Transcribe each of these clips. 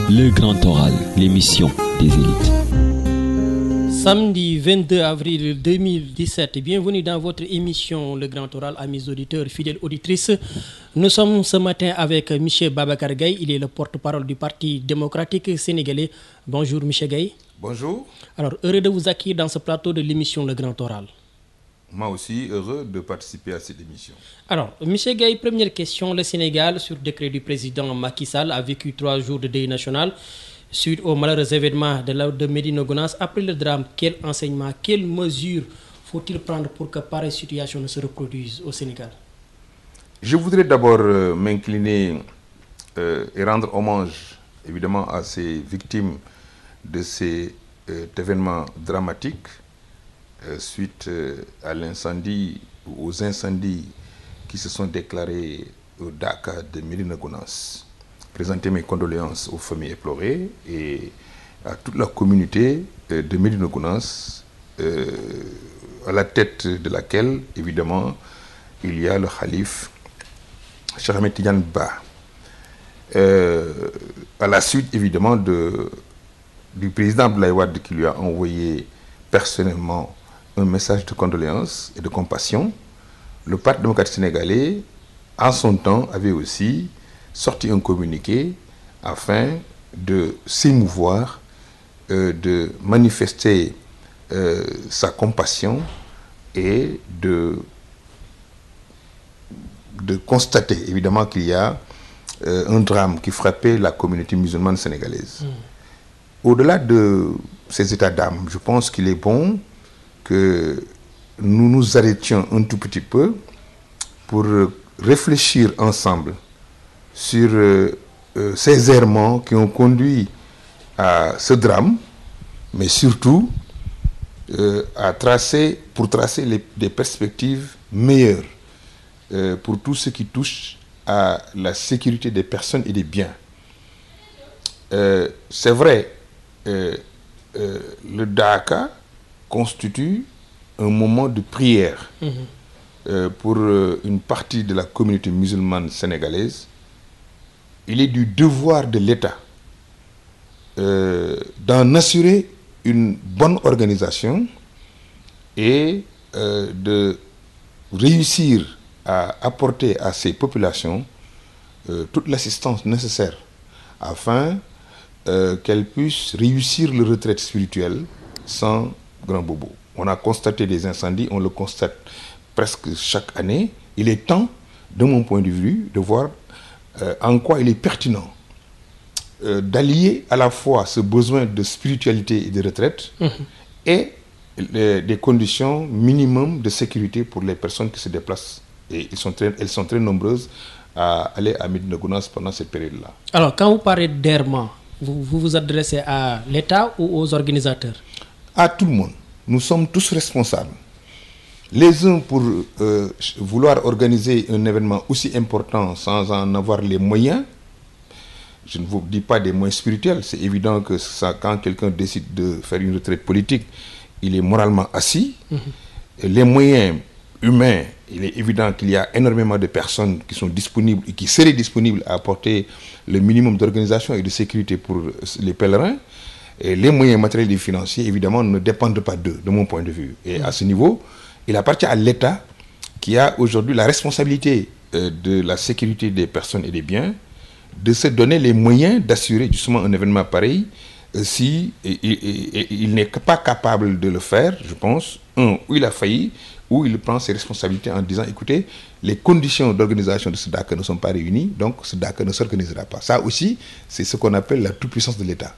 Le Grand Oral, l'émission des élites. Samedi 22 avril 2017, bienvenue dans votre émission Le Grand Oral, amis auditeurs, fidèles auditrices. Nous sommes ce matin avec M. Babacar Gaye, il est le porte-parole du Parti démocratique sénégalais. Bonjour M. Gaye. Bonjour. Alors, heureux de vous accueillir dans ce plateau de l'émission Le Grand Oral. Moi aussi, heureux de participer à cette émission. Alors, M. Gaye, première question. Le Sénégal, sur décret du président Macky Sall, a vécu 3 jours de deuil national suite aux malheureux événements de Médina Gounass. Après le drame, quel enseignement, quelles mesures faut-il prendre pour que pareille situation ne se reproduise au Sénégal? Je voudrais d'abord m'incliner et rendre hommage, évidemment, à ces victimes de cet événement dramatique suite à l'incendie ou aux incendies qui se sont déclarés au Dakar de Médina Gounass. Présenter mes condoléances aux familles éplorées et à toute la communauté de Médina Gounass, à la tête de laquelle, évidemment, il y a le khalife Cheikh Ahmed Tidiane Ba. À la suite, évidemment, du président Abdoulaye Wade qui lui a envoyé personnellement un message de condoléances et de compassion, le Parti démocratique sénégalais, en son temps, avait aussi sorti un communiqué afin de s'émouvoir, de manifester sa compassion et de constater évidemment qu'il y a un drame qui frappait la communauté musulmane sénégalaise. Au-delà de ces états d'âme, je pense qu'il est bon que nous nous arrêtions un tout petit peu pour réfléchir ensemble sur ces errements qui ont conduit à ce drame, mais surtout pour tracer des perspectives meilleures pour tout ce qui touche à la sécurité des personnes et des biens. C'est vrai, le Dakar constitue un moment de prière pour une partie de la communauté musulmane sénégalaise. Il est du devoir de l'État d'en assurer une bonne organisation et de réussir à apporter à ces populations toute l'assistance nécessaire afin qu'elles puissent réussir leur retraite spirituelle sans grand bobo. On a constaté des incendies, on le constate presque chaque année. Il est temps, de mon point de vue, de voir en quoi il est pertinent d'allier à la fois ce besoin de spiritualité et de retraite et des conditions minimum de sécurité pour les personnes qui se déplacent. Et elles sont très nombreuses à aller à Médina Gounass pendant cette période-là. Alors, quand vous parlez d'errement, vous vous adressez à l'État ou aux organisateurs? À tout le monde. Nous sommes tous responsables. Les uns pour vouloir organiser un événement aussi important sans en avoir les moyens. Je ne vous dis pas des moyens spirituels. C'est évident que quand quelqu'un décide de faire une retraite politique, il est moralement assis. Les moyens humains, il est évident qu'il y a énormément de personnes qui sont disponibles et qui seraient disponibles à apporter le minimum d'organisation et de sécurité pour les pèlerins. Et les moyens matériels et financiers, évidemment, ne dépendent pas d'eux, de mon point de vue. Et à ce niveau, il appartient à l'État qui a aujourd'hui la responsabilité de la sécurité des personnes et des biens, de se donner les moyens d'assurer justement un événement pareil si il n'est pas capable de le faire, je pense, où il a failli, où il prend ses responsabilités en disant, écoutez, les conditions d'organisation de ce Dakar ne sont pas réunies, donc ce Dakar ne s'organisera pas. Ça aussi, c'est ce qu'on appelle la toute-puissance de l'État.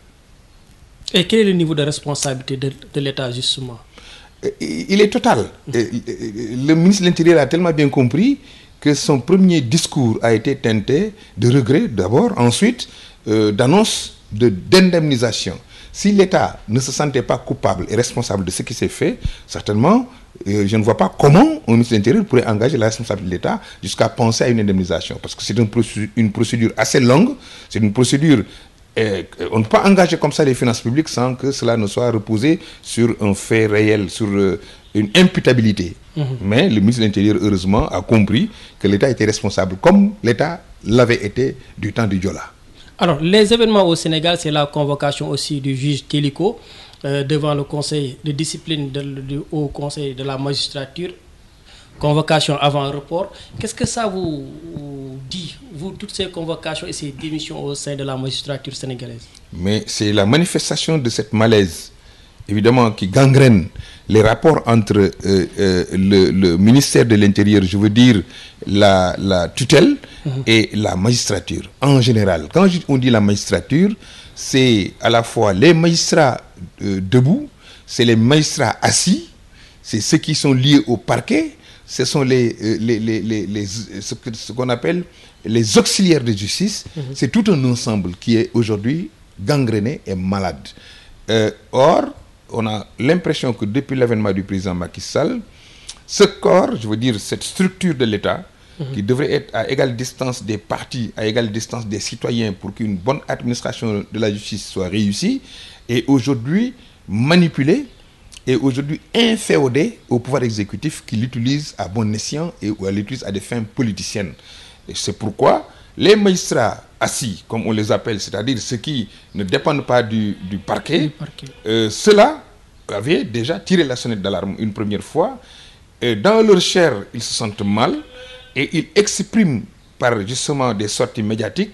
Et quel est le niveau de responsabilité de l'État, justement? Il est total. Le ministre de l'Intérieur a tellement bien compris que son premier discours a été teinté de regret d'abord, ensuite d'annonce d'indemnisation. Si l'État ne se sentait pas coupable et responsable de ce qui s'est fait, certainement, je ne vois pas comment un ministre de l'Intérieur pourrait engager la responsabilité de l'État jusqu'à penser à une indemnisation. Parce que c'est une procédure assez longue, c'est une procédure... on ne peut pas engager comme ça les finances publiques sans que cela ne soit reposé sur un fait réel, sur une imputabilité. Mais le ministre de l'Intérieur, heureusement, a compris que l'État était responsable, comme l'État l'avait été du temps du Diola. Alors, les événements au Sénégal, c'est la convocation aussi du juge Téliko devant le conseil de discipline du Haut Conseil de la magistrature. Convocation avant report. Qu'est-ce que ça vous dit, vous, toutes ces convocations et ces démissions au sein de la magistrature sénégalaise? Mais c'est la manifestation de cette malaise, évidemment, qui gangrène les rapports entre le ministère de l'Intérieur, je veux dire la tutelle, et la magistrature en général. Quand on dit la magistrature, c'est à la fois les magistrats debout, c'est les magistrats assis, c'est ceux qui sont liés au parquet, ce sont ce qu'on appelle les auxiliaires de justice. C'est tout un ensemble qui est aujourd'hui gangréné et malade. Or, on a l'impression que depuis l'avènement du président Macky Sall, ce corps, je veux dire cette structure de l'État, qui devrait être à égale distance des partis, à égale distance des citoyens pour qu'une bonne administration de la justice soit réussie, est aujourd'hui manipulée et aujourd'hui inféodé au pouvoir exécutif qui l'utilise à bon escient et ou l'utilise à des fins politiciennes. Et c'est pourquoi les magistrats assis, comme on les appelle, c'est-à-dire ceux qui ne dépendent pas du parquet, ceux-là avaient déjà tiré la sonnette d'alarme une première fois. Et dans leur chair, ils se sentent mal et ils expriment par justement des sorties médiatiques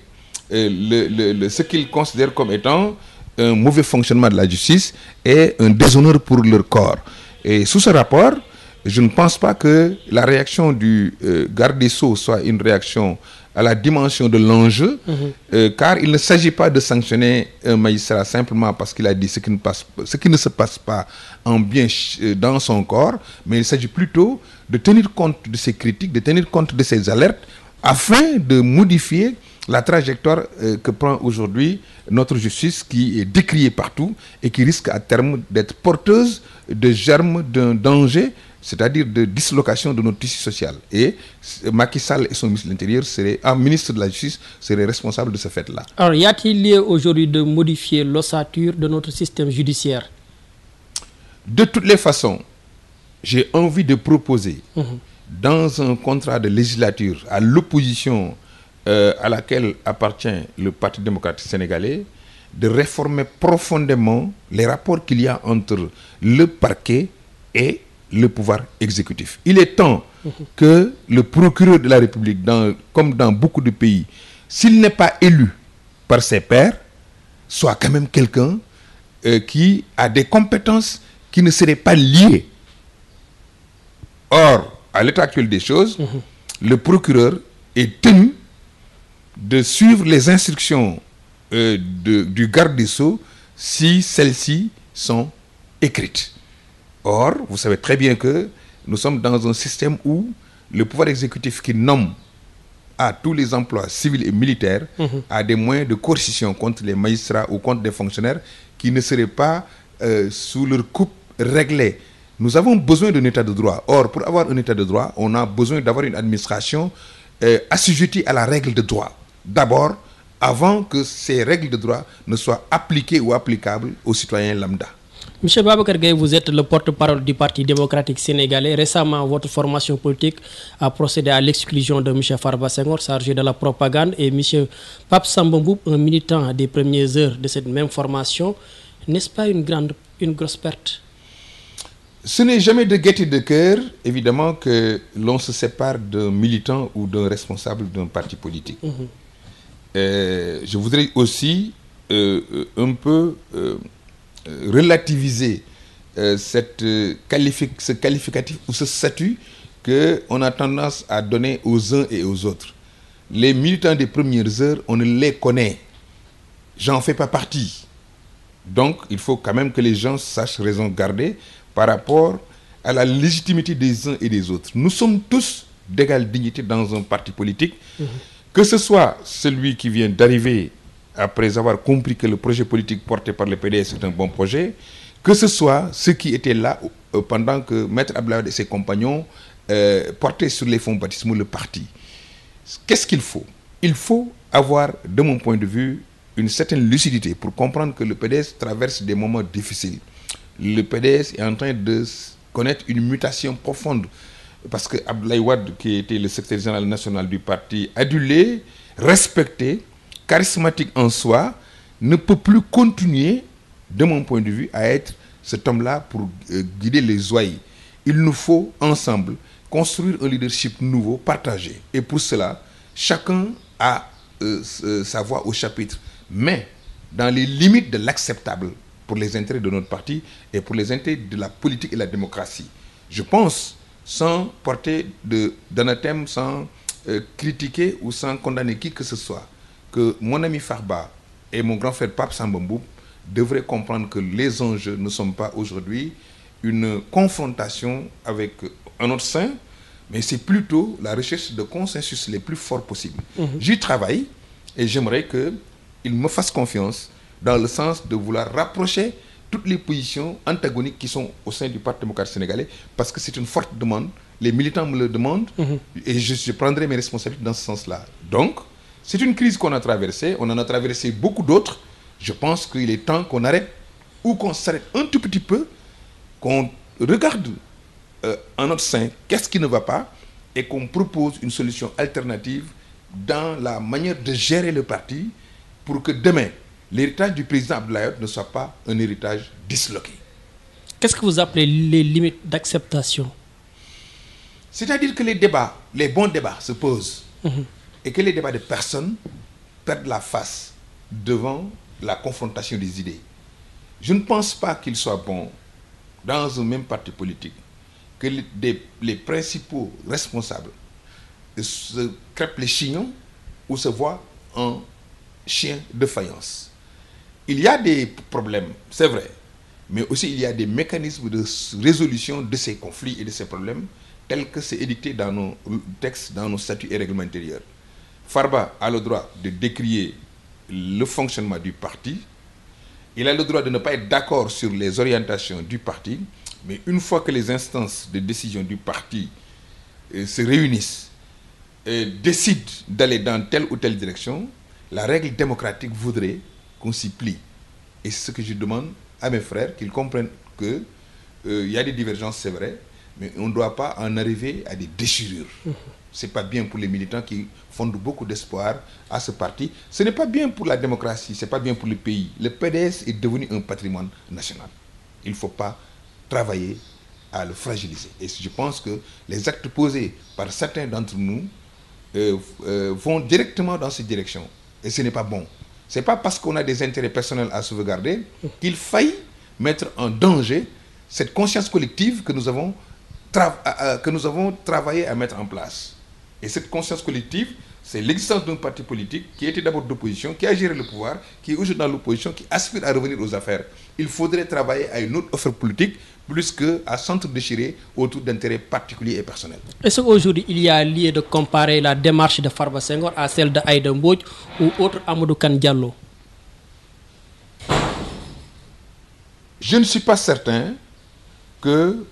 ce qu'ils considèrent comme étant un mauvais fonctionnement de la justice et un déshonneur pour leur corps. Et sous ce rapport, je ne pense pas que la réaction du garde des Sceaux soit une réaction à la dimension de l'enjeu, car il ne s'agit pas de sanctionner un magistrat simplement parce qu'il a dit ce qui ne se passe pas en bien dans son corps, mais il s'agit plutôt de tenir compte de ces critiques, de tenir compte de ces alertes, afin de modifier la trajectoire que prend aujourd'hui notre justice, qui est décriée partout et qui risque à terme d'être porteuse de germes d'un danger, c'est-à-dire de dislocation de notre tissu social. Et Macky Sall et son ministre de l'Intérieur ministre de la Justice seraient responsables de ce fait-là. Alors, y a-t-il lieu aujourd'hui de modifier l'ossature de notre système judiciaire? De toutes les façons, j'ai envie de proposer, dans un contrat de législature à l'opposition à laquelle appartient le Parti démocratique sénégalais, de réformer profondément les rapports qu'il y a entre le parquet et le pouvoir exécutif. Il est temps que le procureur de la République, comme dans beaucoup de pays, s'il n'est pas élu par ses pairs, soit quand même quelqu'un qui a des compétences qui ne seraient pas liées. Or, à l'état actuel des choses, le procureur est tenu de suivre les instructions du garde des Sceaux si celles-ci sont écrites. Or, vous savez très bien que nous sommes dans un système où le pouvoir exécutif qui nomme à tous les emplois civils et militaires a des moyens de coercition contre les magistrats ou contre des fonctionnaires qui ne seraient pas sous leur coupe réglée. Nous avons besoin d'un état de droit. Or, pour avoir un état de droit, on a besoin d'avoir une administration assujettie à la règle de droit. D'abord, avant que ces règles de droit ne soient appliquées ou applicables aux citoyens lambda. Monsieur Babacar Gaye, vous êtes le porte-parole du Parti démocratique sénégalais. Récemment, votre formation politique a procédé à l'exclusion de M. Farba Senghor, chargé de la propagande, et M. Pape Samba Mboup, un militant des premières heures de cette même formation. N'est-ce pas une grosse perte? Ce n'est jamais de gaieté de cœur, évidemment, que l'on se sépare d'un militant ou d'un responsable d'un parti politique. Je voudrais aussi un peu relativiser ce qualificatif ou ce statut qu'on a tendance à donner aux uns et aux autres. Les militants des premières heures, on ne les connaît. J'en fais pas partie. Donc, il faut quand même que les gens sachent raison garder par rapport à la légitimité des uns et des autres. Nous sommes tous d'égale dignité dans un parti politique, que ce soit celui qui vient d'arriver après avoir compris que le projet politique porté par le PDS est un bon projet, que ce soit ceux qui étaient là pendant que Maître Abdoulaye Wade et ses compagnons portaient sur les fonds baptismaux le parti. Qu'est-ce qu'il faut? Il faut avoir, de mon point de vue, une certaine lucidité pour comprendre que le PDS traverse des moments difficiles. Le PDS est en train de connaître une mutation profonde parce que Abdoulaye Wade, qui était le secrétaire général national du parti, adulé, respecté, charismatique en soi, ne peut plus continuer, de mon point de vue, à être cet homme-là pour guider les ouailles. Il nous faut, ensemble, construire un leadership nouveau, partagé. Et pour cela, chacun a sa voix au chapitre. Mais dans les limites de l'acceptable pour les intérêts de notre parti et pour les intérêts de la politique et de la démocratie. Je pense, sans porter d'anathème, sans critiquer ou sans condamner qui que ce soit, que mon ami Farba et mon grand frère Pape Samba Mboup devraient comprendre que les enjeux ne sont pas aujourd'hui une confrontation avec un autre sein, mais c'est plutôt la recherche de consensus les plus forts possibles. J'y travaille et j'aimerais qu'il me fasse confiance dans le sens de vouloir rapprocher toutes les positions antagoniques qui sont au sein du Parti démocratique sénégalais, parce que c'est une forte demande. Les militants me le demandent et je prendrai mes responsabilités dans ce sens-là. Donc, c'est une crise qu'on a traversée. On en a traversé beaucoup d'autres. Je pense qu'il est temps qu'on arrête ou qu'on s'arrête un tout petit peu, qu'on regarde en notre sein qu'est-ce qui ne va pas et qu'on propose une solution alternative dans la manière de gérer le parti pour que demain, l'héritage du président Abdoulaye Wade ne soit pas un héritage disloqué. Qu'est-ce que vous appelez les limites d'acceptation? C'est-à-dire que les bons débats se posent et que les débats de personnes perdent la face devant la confrontation des idées. Je ne pense pas qu'il soit bon, dans un même parti politique, que les principaux responsables se crêpent les chignons ou se voient en chien de faïence. Il y a des problèmes, c'est vrai, mais aussi il y a des mécanismes de résolution de ces conflits et de ces problèmes tels que c'est édicté dans nos textes, dans nos statuts et règlements intérieurs. Farba a le droit de décrier le fonctionnement du parti. Il a le droit de ne pas être d'accord sur les orientations du parti, mais une fois que les instances de décision du parti se réunissent et décident d'aller dans telle ou telle direction, la règle démocratique voudrait qu'on s'y plie. Et c'est ce que je demande à mes frères, qu'ils comprennent que y a des divergences, c'est vrai, mais on ne doit pas en arriver à des déchirures. C'est pas bien pour les militants qui fondent beaucoup d'espoir à ce parti. Ce n'est pas bien pour la démocratie, c'est pas bien pour le pays. Le PDS est devenu un patrimoine national. Il ne faut pas travailler à le fragiliser. Et je pense que les actes posés par certains d'entre nous vont directement dans cette direction. Et ce n'est pas bon. Ce n'est pas parce qu'on a des intérêts personnels à sauvegarder qu'il faille mettre en danger cette conscience collective que nous avons travaillé à mettre en place. Et cette conscience collective, c'est l'existence d'un parti politique qui était d'abord d'opposition, qui a géré le pouvoir, qui est aujourd'hui dans l'opposition, qui aspire à revenir aux affaires. Il faudrait travailler à une autre offre politique plus qu'à s'entre-déchirer autour d'intérêts particuliers et personnels. Est-ce qu'aujourd'hui, il y a lieu de comparer la démarche de Farba Senghor à celle de Aïda Mbodj ou autre Amadou Kane Diallo? Je ne suis pas certain que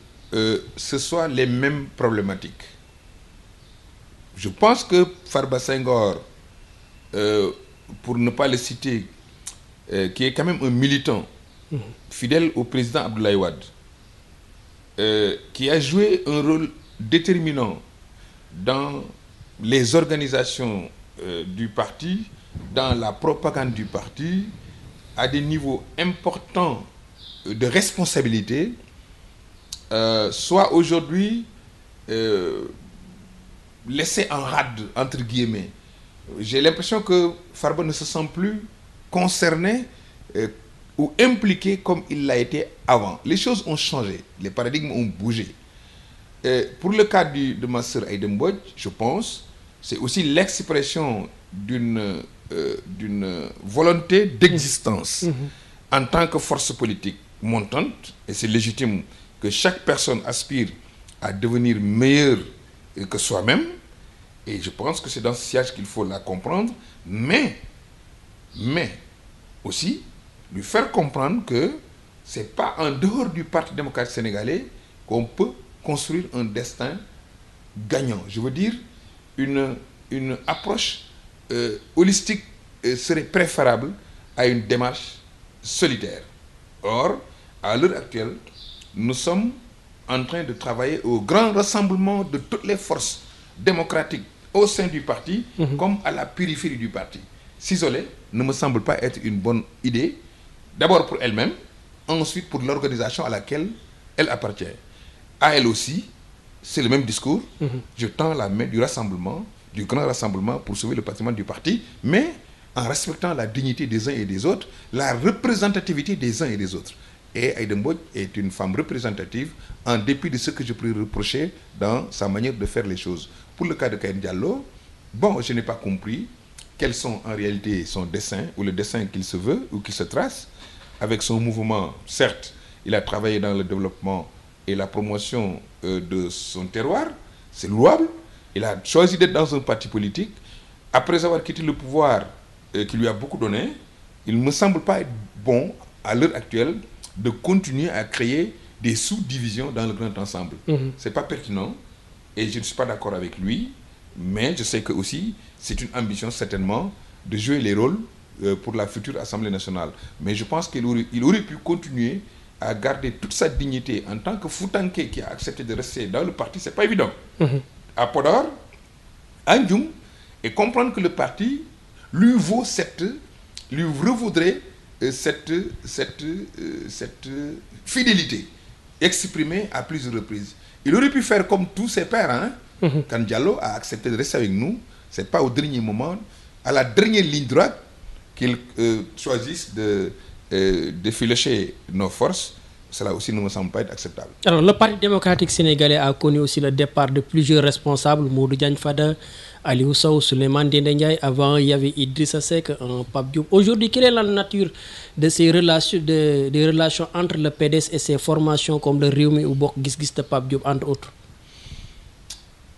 ce soit les mêmes problématiques. Je pense que Farba Senghor, pour ne pas le citer, qui est quand même un militant fidèle au président Abdoulaye Wade, qui a joué un rôle déterminant dans les organisations du parti, dans la propagande du parti, à des niveaux importants de responsabilité, soit aujourd'hui laissé en rade, entre guillemets. J'ai l'impression que Farba ne se sent plus concerné ou impliqué comme il l'a été avant. Les choses ont changé, les paradigmes ont bougé. Pour le cas de ma sœur Aïda Mbodj, je pense, c'est aussi l'expression d'une volonté d'existence en tant que force politique montante, et c'est légitime que chaque personne aspire à devenir meilleure que soi-même, et je pense que c'est dans ce siège qu'il faut la comprendre, mais aussi lui faire comprendre que c'est pas en dehors du Parti démocratique sénégalais qu'on peut construire un destin gagnant. Je veux dire, une approche holistique serait préférable à une démarche solitaire. Or, à l'heure actuelle, nous sommes en train de travailler au grand rassemblement de toutes les forces démocratiques au sein du parti comme à la périphérie du parti. s'isoler ne me semble pas être une bonne idée, d'abord pour elle-même, ensuite pour l'organisation à laquelle elle appartient. À elle aussi, c'est le même discours. Je tends la main du rassemblement, du grand rassemblement pour sauver le patrimoine du parti, mais en respectant la dignité des uns et des autres, la représentativité des uns et des autres. Et Aïda Mbodj est une femme représentative, en dépit de ce que je pourrais reprocher dans sa manière de faire les choses. Pour le cas de Kaïn Diallo, bon, je n'ai pas compris quels sont en réalité son dessein, ou le dessein qu'il se veut, ou qu'il se trace. Avec son mouvement, certes, il a travaillé dans le développement et la promotion de son terroir, c'est louable. Il a choisi d'être dans un parti politique. Après avoir quitté le pouvoir qui lui a beaucoup donné, il ne me semble pas être bon, à l'heure actuelle, de continuer à créer des sous-divisions dans le grand ensemble. C'est pas pertinent, et je ne suis pas d'accord avec lui, mais je sais que aussi, c'est une ambition certainement de jouer les rôles pour la future Assemblée nationale. Mais je pense qu'il aurait pu continuer à garder toute sa dignité en tant que Foutanké qui a accepté de rester dans le parti, c'est pas évident. À Podor, à Ndioum, et comprendre que le parti lui revaudrait cette fidélité exprimée à plusieurs reprises. Il aurait pu faire comme tous ses pairs, hein? Quand Diallo a accepté de rester avec nous, c'est pas au dernier moment, à la dernière ligne droite, qu'ils choisissent de filocher nos forces. Cela aussi ne me semble pas être acceptable. Alors, le Parti démocratique sénégalais a connu aussi le départ de plusieurs responsables, Modou Diagne Fada, Aliou Sow, Souleymane Ndéné Ndiaye. Avant, il y avait Idrissa Seck, Pape Diop. Aujourd'hui, quelle est la nature de ces relations, des relations entre le PDS et ses formations comme le Rewmi ou Bokk Gis Gis de Pape Diop, entre autres?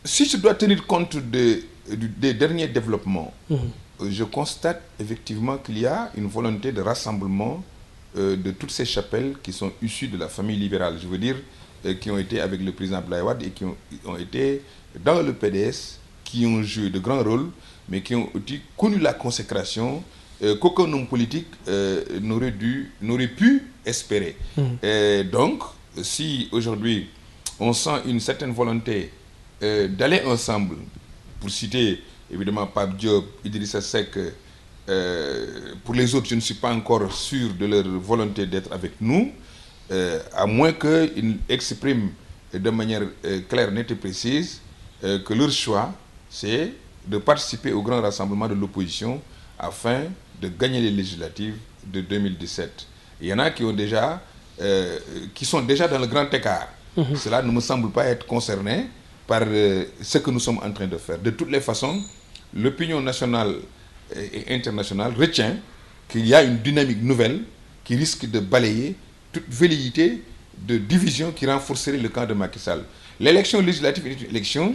Si je dois tenir compte des derniers développements, je constate effectivement qu'il y a une volonté de rassemblement de toutes ces chapelles qui sont issues de la famille libérale, je veux dire, qui ont été avec le président Abdoulaye Wade et qui ont été dans le PDS, qui ont joué de grands rôles, mais qui ont aussi connu la consécration qu'aucun homme politique n'aurait pu espérer. Donc, si aujourd'hui on sent une certaine volonté d'aller ensemble, pour citer évidemment Pape Diop, Idrissa Seck, pour les autres, je ne suis pas encore sûr de leur volonté d'être avec nous, à moins qu'ils expriment de manière claire, nette et précise que leur choix, c'est de participer au grand rassemblement de l'opposition afin de gagner les législatives de 2017. Il y en a qui sont déjà dans le grand écart. Cela ne me semble pas être concerné par ce que nous sommes en train de faire. De toutes les façons, l'opinion nationale et internationale retient qu'il y a une dynamique nouvelle qui risque de balayer toute velléité de division qui renforcerait le camp de Macky Sall. L'élection législative est une élection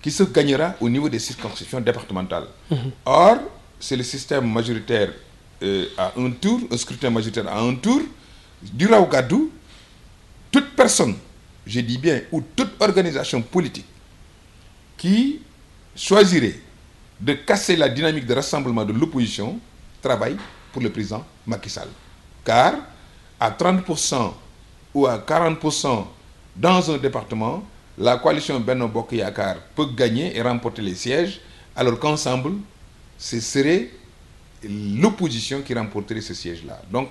qui se gagnera au niveau des circonscriptions départementales. Or, c'est le système majoritaire à un tour, un scrutin majoritaire à un tour, du Raw Gadou. Toute personne, je dis bien, ou toute organisation politique qui choisirait de casser la dynamique de rassemblement de l'opposition travaille pour le président Macky Sall. Car à 30% ou à 40% dans un département, la coalition Benno Bokk Yakaar peut gagner et remporter les sièges, alors qu'ensemble, ce serait l'opposition qui remporterait ces sièges-là. Donc,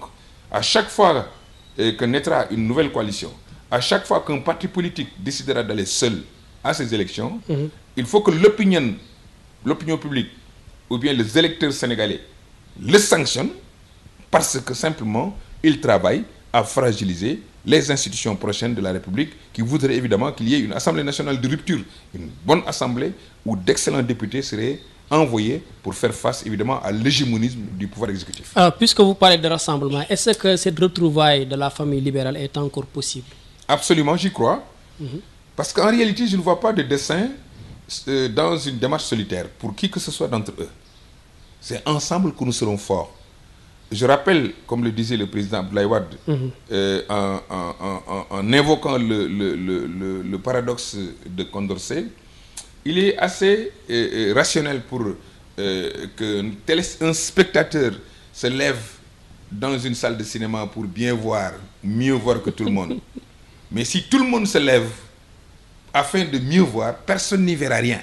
à chaque fois que naîtra une nouvelle coalition, à chaque fois qu'un parti politique décidera d'aller seul à ces élections, il faut que l'opinion publique ou bien les électeurs sénégalais le sanctionnent parce que simplement ils travaillent à fragiliser les institutions prochaines de la République qui voudraient évidemment qu'il y ait une Assemblée nationale de rupture, une bonne assemblée où d'excellents députés seraient envoyés pour faire face évidemment à l'hégémonisme du pouvoir exécutif. Alors, puisque vous parlez de rassemblement, est-ce que cette retrouvaille de la famille libérale est encore possible? Absolument, j'y crois. Parce qu'en réalité, je ne vois pas de dessein dans une démarche solitaire pour qui que ce soit d'entre eux. C'est ensemble que nous serons forts. Je rappelle, comme le disait le président Abdoulaye Wade, en invoquant le paradoxe de Condorcet, il est assez rationnel pour qu'un spectateur se lève dans une salle de cinéma pour bien voir, mieux voir que tout le monde. Mais si tout le monde se lève afin de mieux voir, personne n'y verra rien.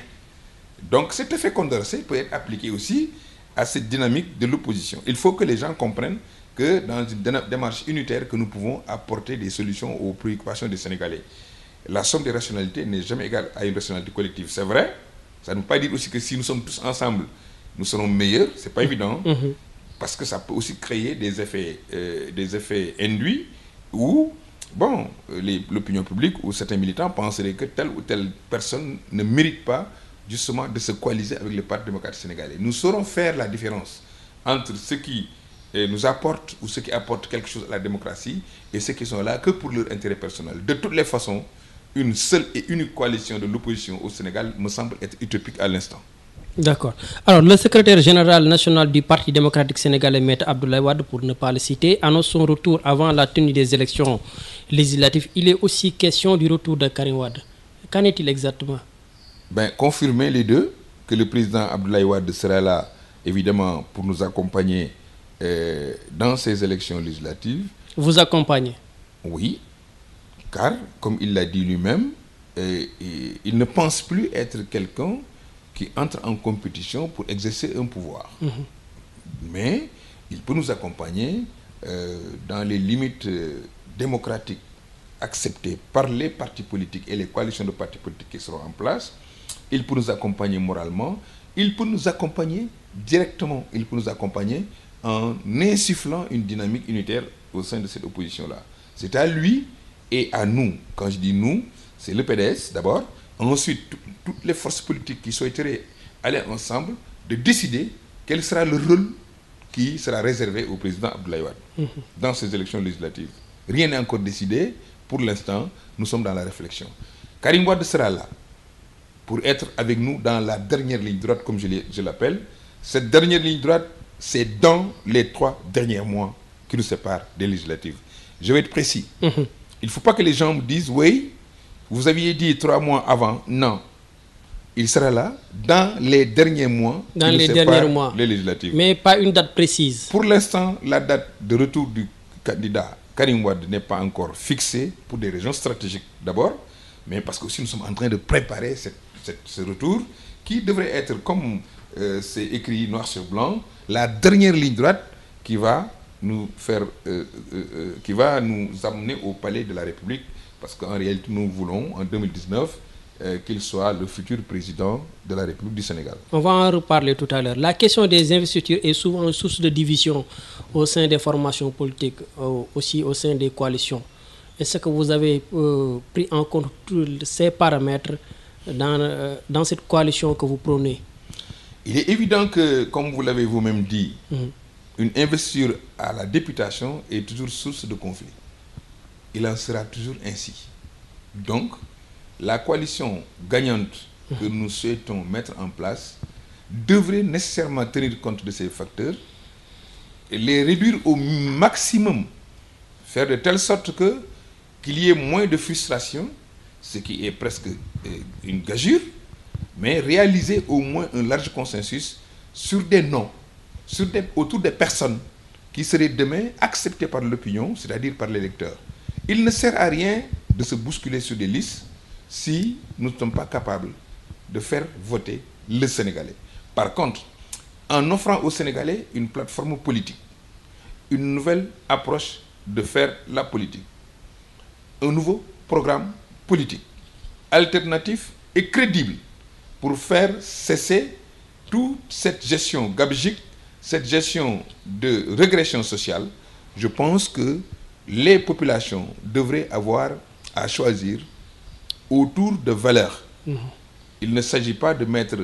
Donc cet effet Condorcet peut être appliqué aussi à cette dynamique de l'opposition. Il faut que les gens comprennent que dans une démarche unitaire, que nous pouvons apporter des solutions aux préoccupations des Sénégalais. La somme des rationalités n'est jamais égale à une rationalité collective. C'est vrai, ça ne veut pas dire aussi que si nous sommes tous ensemble, nous serons meilleurs, c'est pas évident, parce que ça peut aussi créer des effets induits où, bon, l'opinion publique ou certains militants penseraient que telle ou telle personne ne mérite pas justement de se coaliser avec le Parti démocrate sénégalais. Nous saurons faire la différence entre ceux qui nous apportent ou ceux qui apportent quelque chose à la démocratie et ceux qui sont là que pour leur intérêt personnel. De toutes les façons, une seule et unique coalition de l'opposition au Sénégal me semble être utopique à l'instant. D'accord. Alors, le secrétaire général national du Parti démocratique sénégalais, Maître Abdoulaye Wade, pour ne pas le citer, annonce son retour avant la tenue des élections législatives. Il est aussi question du retour de Karim Wade. Qu'en est-il exactement? Confirmer les deux, que le président Abdoulaye Wade sera là, évidemment, pour nous accompagner dans ces élections législatives. Vous accompagnez? Oui, car, comme il l'a dit lui-même, il ne pense plus être quelqu'un qui entre en compétition pour exercer un pouvoir. Mais il peut nous accompagner dans les limites démocratiques acceptées par les partis politiques et les coalitions de partis politiques qui seront en place. Il peut nous accompagner moralement, il peut nous accompagner directement, il peut nous accompagner en insufflant une dynamique unitaire au sein de cette opposition-là. C'est à lui et à nous. Quand je dis nous, c'est le PDS d'abord, ensuite toutes les forces politiques qui souhaiteraient aller ensemble, de décider quel sera le rôle qui sera réservé au président Abdoulaye Wade dans ces élections législatives. Rien n'est encore décidé. Pour l'instant, nous sommes dans la réflexion. Karim Wade sera là pour être avec nous dans la dernière ligne droite, comme je l'appelle. Cette dernière ligne droite, c'est dans les 3 derniers mois qui nous séparent des législatives. Je vais être précis. Il ne faut pas que les gens me disent, oui, vous aviez dit 3 mois avant. Non. Il sera là dans les derniers mois. Dans les derniers mois. Les législatives. Mais pas une date précise. Pour l'instant, la date de retour du candidat Karim Wade n'est pas encore fixée pour des raisons stratégiques d'abord, mais parce que aussi nous sommes en train de préparer ce retour qui devrait être, comme c'est écrit noir sur blanc, la dernière ligne droite qui va nous amener au palais de la République, parce qu'en réalité nous voulons en 2019 qu'il soit le futur président de la République du Sénégal. On va en reparler tout à l'heure. La question des investitures est souvent une source de division au sein des formations politiques, aussi au sein des coalitions. Est-ce que vous avez pris en compte tous ces paramètres dans cette coalition que vous prônez? Il est évident que, comme vous l'avez vous-même dit, une investiture à la députation est toujours source de conflit. Il en sera toujours ainsi. Donc, la coalition gagnante que nous souhaitons mettre en place devrait nécessairement tenir compte de ces facteurs et les réduire au maximum, faire de telle sorte qu'il y ait moins de frustration, ce qui est presque une gageure, mais réaliser au moins un large consensus sur des noms, autour des personnes qui seraient demain acceptées par l'opinion, c'est-à-dire par l'électeur. Il ne sert à rien de se bousculer sur des listes si nous ne sommes pas capables de faire voter le Sénégalais. Par contre, en offrant aux Sénégalais une plateforme politique, une nouvelle approche de faire la politique, un nouveau programme politique, alternatif et crédible pour faire cesser toute cette gestion gabegique, cette gestion de régression sociale, je pense que les populations devraient avoir à choisir autour de valeurs. Il ne s'agit pas de mettre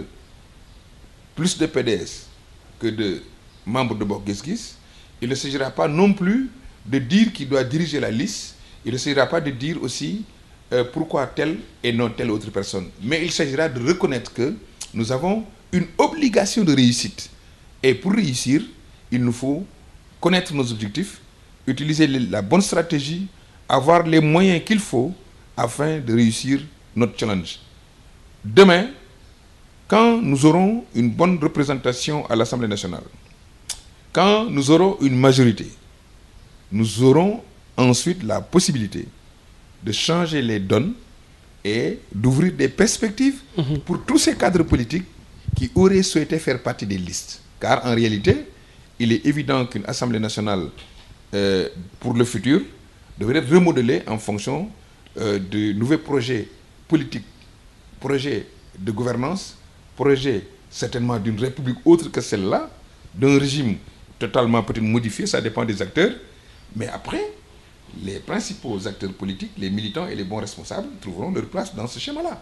plus de PDS que de membres de Bokk Gis Gis. Il ne s'agira pas non plus de dire qui doit diriger la liste. Il ne s'agira pas de dire aussi pourquoi telle et non telle autre personne. Mais il s'agira de reconnaître que nous avons une obligation de réussite. Et pour réussir, il nous faut connaître nos objectifs, utiliser la bonne stratégie, avoir les moyens qu'il faut afin de réussir notre challenge. Demain, quand nous aurons une bonne représentation à l'Assemblée nationale, quand nous aurons une majorité, nous aurons ensuite la possibilité de changer les donnes et d'ouvrir des perspectives pour tous ces cadres politiques qui auraient souhaité faire partie des listes. Car en réalité, il est évident qu'une Assemblée nationale, pour le futur, devrait être remodelée en fonction de nouveaux projets politiques, projets de gouvernance, projets certainement d'une république autre que celle-là, d'un régime totalement peut-être modifié, ça dépend des acteurs. Mais après, les principaux acteurs politiques, les militants et les bons responsables trouveront leur place dans ce schéma-là.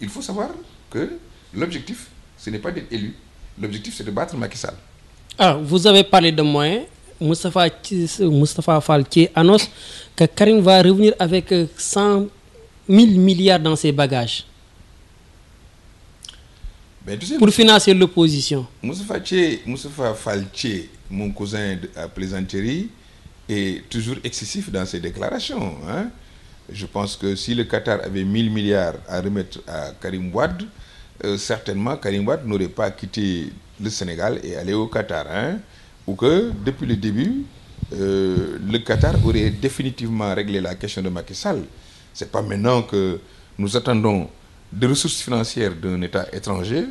Il faut savoir que l'objectif, ce n'est pas d'être élu. L'objectif, c'est de battre Macky Sall. Alors, vous avez parlé de moyens. Moustapha Fall qui annonce que Karim va revenir avec 100 000 milliards dans ses bagages. Ben, tu sais, pour financer l'opposition. Moustapha Fall, mon cousin à plaisanterie, est toujours excessif dans ses déclarations. Hein? Je pense que si le Qatar avait 1000 milliards à remettre à Karim Wade, certainement Karim Wade n'aurait pas quitté le Sénégal et allé au Qatar. Hein? Ou que depuis le début, le Qatar aurait définitivement réglé la question de Macky Sall. Ce n'est pas maintenant que nous attendons des ressources financières d'un État étranger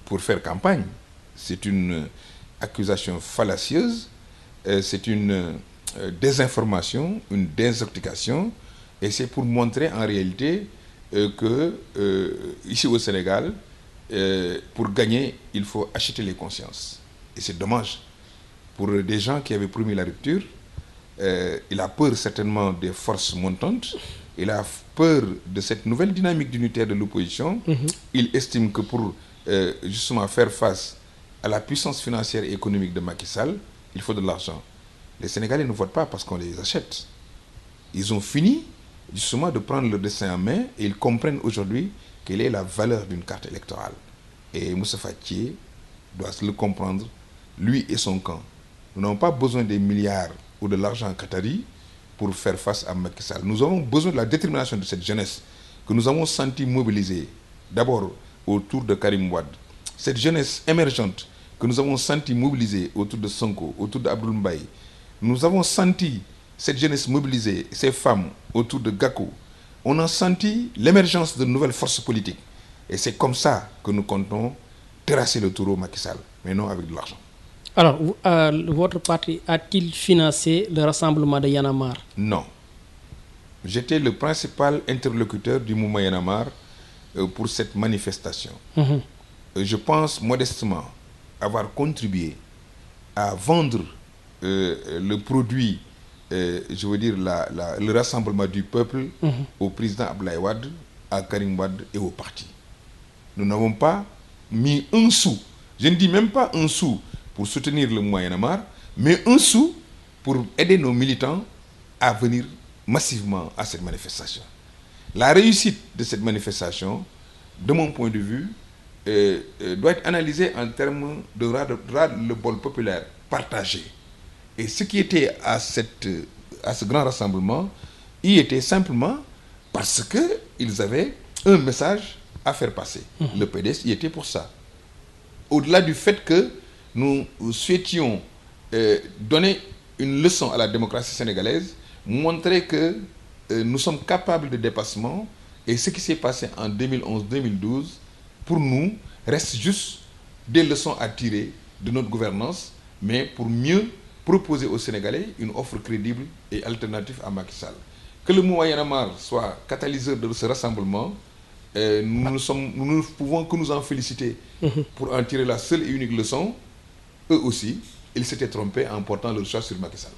pour faire campagne. C'est une accusation fallacieuse, c'est une désinformation, une désintoxication, et c'est pour montrer en réalité que ici au Sénégal, pour gagner, il faut acheter les consciences. Et c'est dommage. Pour des gens qui avaient promis la rupture, il a peur certainement des forces montantes, il a peur de cette nouvelle dynamique unitaire de l'opposition. Il estime que pour justement faire face à la puissance financière et économique de Macky Sall, il faut de l'argent. Les Sénégalais ne votent pas parce qu'on les achète. Ils ont fini justement de prendre leur destin en main et ils comprennent aujourd'hui quelle est la valeur d'une carte électorale. Et Moussa Fathié doit le comprendre, lui et son camp. Nous n'avons pas besoin des milliards ou de l'argent qatari pour faire face à Macky Sall. Nous avons besoin de la détermination de cette jeunesse que nous avons senti mobilisée d'abord autour de Karim Wade. Cette jeunesse émergente que nous avons senti mobilisée autour de Sonko, autour d'Abdoul Mbaye. Nous avons senti cette jeunesse mobilisée, ces femmes autour de Gakou. On a senti l'émergence de nouvelles forces politiques. Et c'est comme ça que nous comptons terrasser le taureau Macky Sall, mais non avec de l'argent. Alors, votre parti a-t-il financé le rassemblement de Y'en a marre? Non. J'étais le principal interlocuteur du mouvement Y'en a marre pour cette manifestation. Je pense modestement avoir contribué à vendre le produit, je veux dire le rassemblement du peuple au président Abdoulaye Wade, à Karim Wade et au parti. Nous n'avons pas mis un sou, je ne dis même pas un sou pour soutenir le mouvement Y'en a marre, mais un sou pour aider nos militants à venir massivement à cette manifestation. La réussite de cette manifestation, de mon point de vue, doit être analysée en termes de ras-le-bol populaire partagé. Et ce qui était à ce grand rassemblement, y était simplement parce qu'ils avaient un message à faire passer. Le PDS y était pour ça. Au-delà du fait que nous souhaitions donner une leçon à la démocratie sénégalaise, montrer que nous sommes capables de dépassement, et ce qui s'est passé en 2011-2012, pour nous, reste juste des leçons à tirer de notre gouvernance, mais pour mieux proposer aux Sénégalais une offre crédible et alternative à Macky Sall. Que le mouvement Y'en a marre soit catalyseur de ce rassemblement, nous ne pouvons que nous en féliciter pour en tirer la seule et unique leçon. Eux aussi, ils s'étaient trompés en portant leur choix sur Macky Sall.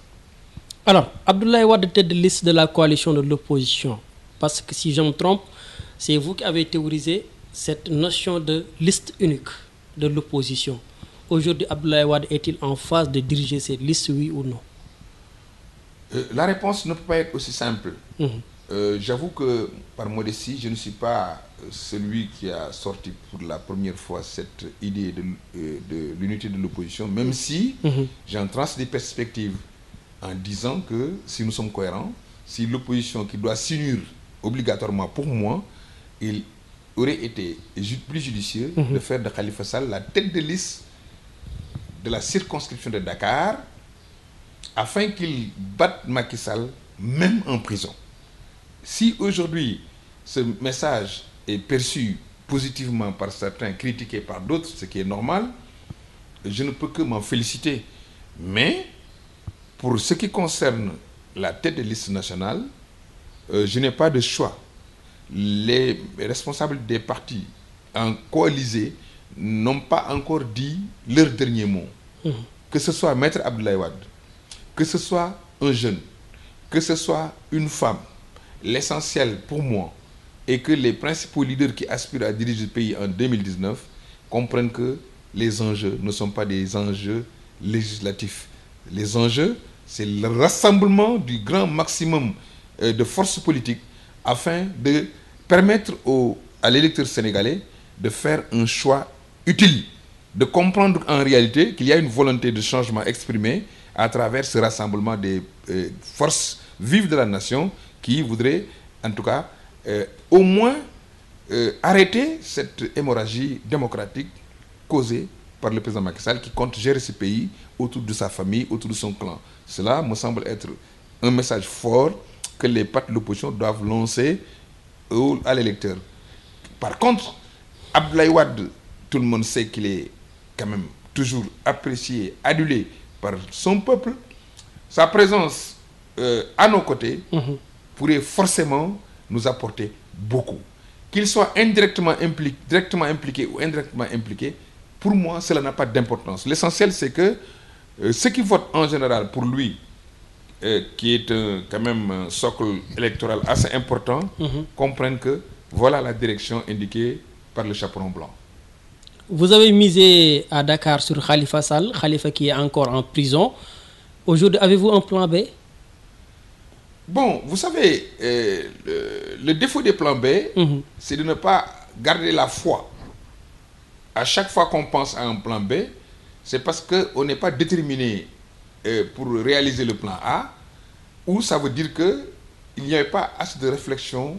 Alors, Abdoulaye Wade tête de liste de la coalition de l'opposition. Parce que si je me trompe, c'est vous qui avez théorisé cette notion de liste unique de l'opposition. Aujourd'hui, Abdoulaye Wade est-il en phase de diriger cette liste, oui ou non? La réponse ne peut pas être aussi simple. J'avoue que, par modestie, je ne suis pas celui qui a sorti pour la première fois cette idée de l'unité de l'opposition, même si j'en trace des perspectives en disant que si nous sommes cohérents, si l'opposition qui doit s'unir obligatoirement pour moi, il aurait été plus judicieux de faire de Khalifa Sall la tête de liste de la circonscription de Dakar afin qu'il batte Macky Sall même en prison. Si aujourd'hui ce message est perçu positivement par certains, critiqué par d'autres, ce qui est normal, je ne peux que m'en féliciter. Mais pour ce qui concerne la tête de liste nationale, je n'ai pas de choix. Les responsables des partis en coalisé n'ont pas encore dit leur dernier mot. Que ce soit Maître Abdoulaye Wade, que ce soit un jeune, que ce soit une femme, l'essentiel pour moi est que les principaux leaders qui aspirent à diriger le pays en 2019 comprennent que les enjeux ne sont pas des enjeux législatifs. Les enjeux, c'est le rassemblement du grand maximum de forces politiques afin de permettre à l'électeur sénégalais de faire un choix utile, de comprendre en réalité qu'il y a une volonté de changement exprimée à travers ce rassemblement des forces vives de la nation qui voudraient, en tout cas, au moins arrêter cette hémorragie démocratique causée par le président Macky Sall qui compte gérer ce pays autour de sa famille, autour de son clan. Cela me semble être un message fort que les partis de l'opposition doivent lancer à l'électeur. Par contre, Abdoulaye Wade, tout le monde sait qu'il est quand même toujours apprécié, adulé par son peuple. Sa présence à nos côtés pourrait forcément nous apporter beaucoup. Qu'il soit directement impliqué ou indirectement impliqué, pour moi, cela n'a pas d'importance. L'essentiel, c'est que ceux qui votent en général pour lui, qui est quand même un socle électoral assez important, comprennent que voilà la direction indiquée par le chaperon blanc. Vous avez misé à Dakar sur Khalifa Sall, Khalifa qui est encore en prison. Aujourd'hui, avez-vous un plan B? Bon, vous savez, le défaut des plans B, c'est de ne pas garder la foi. À chaque fois qu'on pense à un plan B, c'est parce qu'on n'est pas déterminé pour réaliser le plan A, ou ça veut dire qu'il n'y avait pas assez de réflexion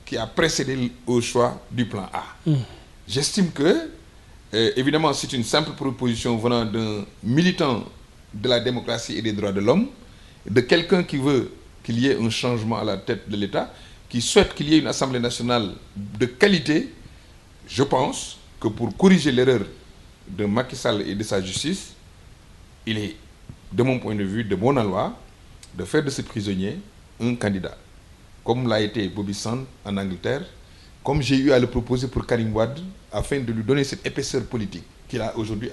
qui a précédé au choix du plan A. J'estime que, évidemment, c'est une simple proposition venant d'un militant de la démocratie et des droits de l'homme, de quelqu'un qui veut qu'il y ait un changement à la tête de l'État, qui souhaite qu'il y ait une Assemblée nationale de qualité. Je pense que pour corriger l'erreur de Macky Sall et de sa justice, il est, de mon point de vue, de bonne loi, de faire de ce prisonnier un candidat. Comme l'a été Bobby Sands en Angleterre, comme j'ai eu à le proposer pour Karim Wade, afin de lui donner cette épaisseur politique qu'il a aujourd'hui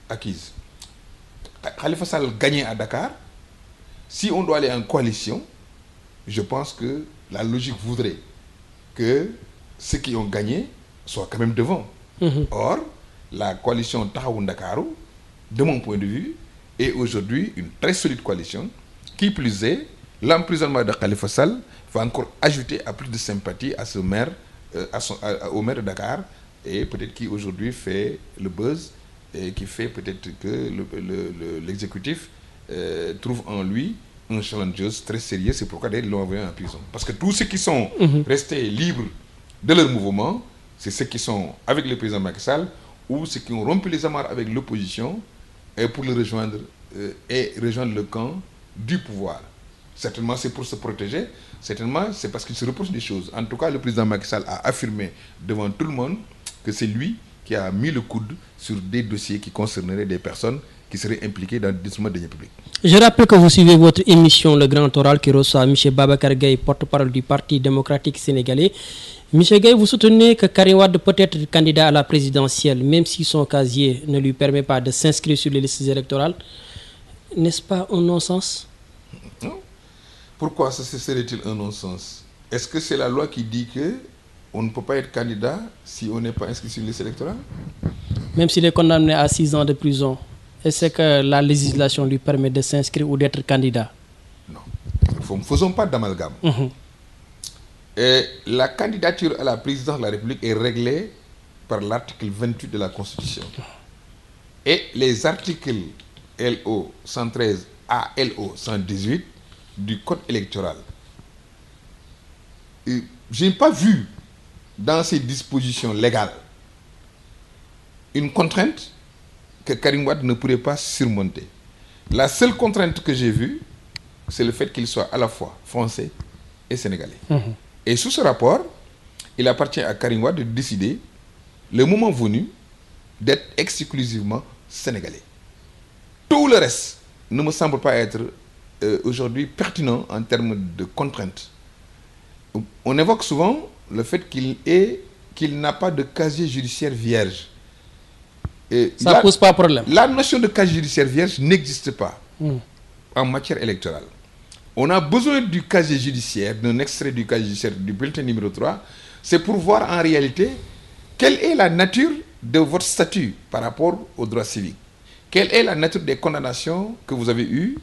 acquise. Khalifa Sall gagnait à Dakar. Si on doit aller en coalition, je pense que la logique voudrait que ceux qui ont gagné soient quand même devant. Or, la coalition Taxawu Ndakaaru, de mon point de vue, est aujourd'hui une très solide coalition. Qui plus est, l'emprisonnement de Khalifa Sall va encore ajouter à plus de sympathie à ce maire, au maire de Dakar, et peut-être qui aujourd'hui fait le buzz, et qui fait peut-être que l'exécutif trouve en lui un challenger très sérieux. C'est pourquoi ils l'ont envoyé en prison. Parce que tous ceux qui sont restés libres de leur mouvement, c'est ceux qui sont avec le président Macky Sall ou ceux qui ont rompu les amarres avec l'opposition pour le rejoindre et rejoindre le camp du pouvoir. Certainement, c'est pour se protéger. Certainement, c'est parce qu'il se reproche des choses. En tout cas, le président Macky Sall a affirmé devant tout le monde que c'est lui qui a mis le coude sur des dossiers qui concerneraient des personnes qui seraient impliquées dans le détournement de deniers publics. Je rappelle que vous suivez votre émission Le Grand Oral qui reçoit M. Babacar Gaye, porte-parole du Parti démocratique sénégalais. M. Gaye, vous soutenez que Karim Wade peut être candidat à la présidentielle, même si son casier ne lui permet pas de s'inscrire sur les listes électorales. N'est-ce pas un non-sens? Non. Pourquoi ce serait-il un non-sens? Est-ce que c'est la loi qui dit que on ne peut pas être candidat si on n'est pas inscrit sur les listes électorales? Même s'il est condamné à 6 ans de prison, est-ce que la législation lui permet de s'inscrire ou d'être candidat? Non. Ne faisons pas d'amalgame. La candidature à la présidence de la République est réglée par l'article 28 de la Constitution. Et les articles LO 113 à LO 118 du Code électoral. Je n'ai pas vu dans ces dispositions légales une contrainte que Karim Wade ne pourrait pas surmonter. La seule contrainte que j'ai vue, c'est le fait qu'il soit à la fois français et sénégalais. Et sous ce rapport, il appartient à Karim Wade de décider, le moment venu, d'être exclusivement sénégalais. Tout le reste ne me semble pas être aujourd'hui pertinent en termes de contraintes. On évoque souvent le fait qu'il n'a pas de casier judiciaire vierge. Ça pose pas problème. La notion de casier judiciaire vierge n'existe pas en matière électorale. On a besoin du casier judiciaire, d'un extrait du casier judiciaire du bulletin numéro 3, c'est pour voir en réalité quelle est la nature de votre statut par rapport aux droits civiques. Quelle est la nature des condamnations que vous avez eues?